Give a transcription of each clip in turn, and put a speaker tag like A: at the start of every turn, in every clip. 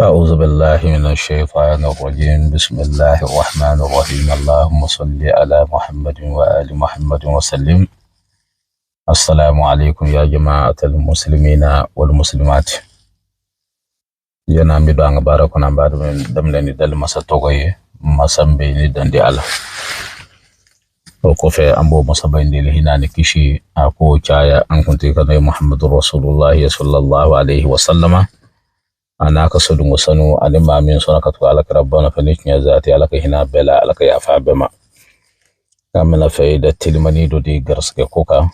A: أعوذ بالله من الشيطان الرجيم. بسم الله الرحمن الرحيم. اللهم صل على محمد وآل محمد وسلم. السلام عليكم يا جماعة المسلمين والمسلمات. Yana mi do an ka baara kɔnɔ, an b'a daminɛ ni dali masa tɔgɔ ye, masa min bɛ yen ni dan di Ala. O kɔfɛ, an b'o masaba in deli, hinɛ ni kisi a k'o caya an kuntigi kan, n'o ye Muhammadu Rasulullahi sallallahu alaihi wa sallama, a n'a ka sodungo sanu ani maa min sɔnna ka tugu Ala kɛra ba nɔfɛ ni tiɲɛ zati. Ala ka hinɛ bɛɛ la, Ala ka yafa bɛɛ ma. An bɛna fayida telimani dɔ di garisɛgɛ ko kan.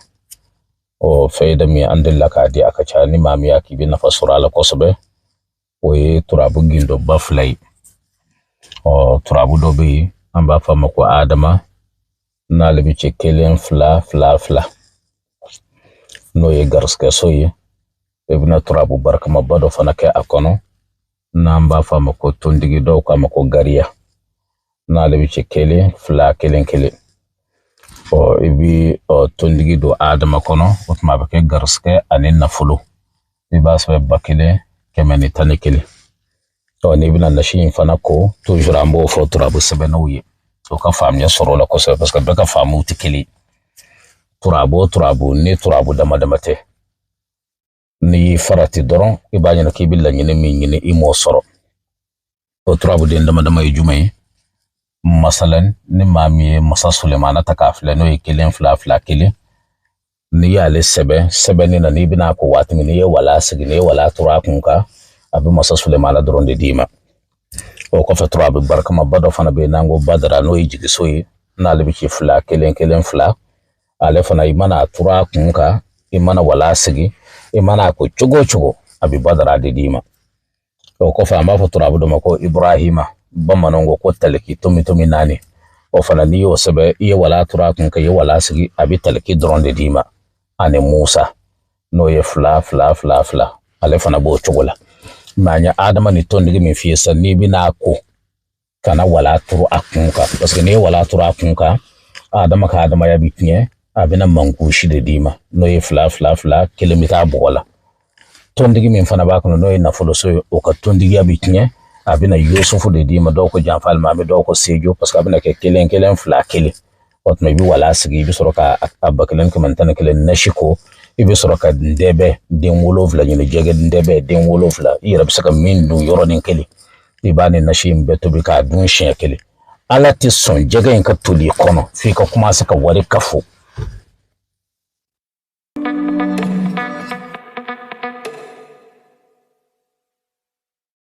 A: O fayida min an delila k'a di, a ka ca ni maa min y'a k'i bɛ nafa sɔrɔ a la kosɛbɛ, o ye turabu gindoba fila ye. Ɔ, turabu dɔ bɛ yen, an b'a fɔ a ma ko Adama, n'ale bɛ cɛ 1 2 2 2, n'o ye garisɛgɛ so ye. I bɛna turabu barikamaba dɔ fana kɛ a kɔnɔ, n'an b'a fɔ a ma ko tontigi, dɔw k'a ma ko gariya, n'ale bɛ cɛ 1 2 1 1. Ɔ, i bɛ ɔ tontigi don Adama kɔnɔ, o tuma a bɛ kɛ garisɛgɛ ani nafolo. I b'a sɛbɛn 1111. Ɔ, n'i bɛna nasi in fana ko, toujours an b'o fɔ turabu sɛbɛnnaw ye, o ka faamuya sɔrɔ o la kosɛbɛ, parce que bɛɛ ka faamuw tɛ kelen. Turabu o turabu, ni turabu dama dama tɛ, n'i y'i farati dɔrɔn, i b'a ɲini k'i bɛ laɲini min ɲini, i m'o sɔrɔ. O turabuden dama dama ye jumɛn ye? Masalan, ni maa min ye masa Sulemana ta k'a filɛ, n'o ye 1 2 2 1, n'i y'ale sɛbɛn sɛbɛnni na, n'i bɛna ko waati min, n'i ye wala sigi, n'i ye wala turu a kun kan, a bɛ masa Sulemana dɔrɔn de d'i ma. O kɔfɛ, turabu barikamaba dɔ fana bɛ yen n'an ko Badara, n'o ye jigiso ye, n'ale bɛ ci 2 1 1 2. Ale fana, i mana a turu a kun kan, i mana wala sigi, i mana a ko cogo o cogo, a bɛ Badara de d'i ma. O kɔfɛ, an b'a fɔ turabu dɔ ma ko Ibrahima, bamananw ko ko taliki tomi tomi naani. O fana, n'i y'o sɛbɛn, i ye wala turu a kun kan, i ye wala sigi, a bɛ taliki dɔrɔn de d'i ma. Ani Musa, n'o ye 2 2 2 2, ale fana b'o cogo la. Mɛ an ye Adama ni tontigi min f'i ye sisan, n'i bɛna ko, kana wala turu a kun kan, parce que n'i ye wala turu a kun kan, Adama ka adamaya bɛ tiɲɛ, a bɛna mankusi de d'i ma, n'o ye 2 2 2 1 bɛ taa bɔgɔ la. Tontigi min fana b'a kɔnɔ, n'o ye nafoloso ye, o ka tontigiya bɛ tiɲɛ, a bɛna Yusufu de d'i ma, dɔw ko janfa alimami, dɔw ko sejo, parce que a bɛna kɛ 1 1 2 1. O tuma, i bɛ wala sigi, i bɛ sɔrɔ ka a 1111 nasi ko, i bɛ sɔrɔ ka ndɛbɛ den 7 ɲini, jɛgɛ ndɛbɛ den 7, i yɛrɛ bɛ se ka min dun yɔrɔnin kelen, i b'a ni nasi in bɛɛ tobi k'a dun siɲɛ kelen. Ala tɛ sɔn jɛgɛ in ka toli i kɔnɔ f'i ka commencer ka wari kafo.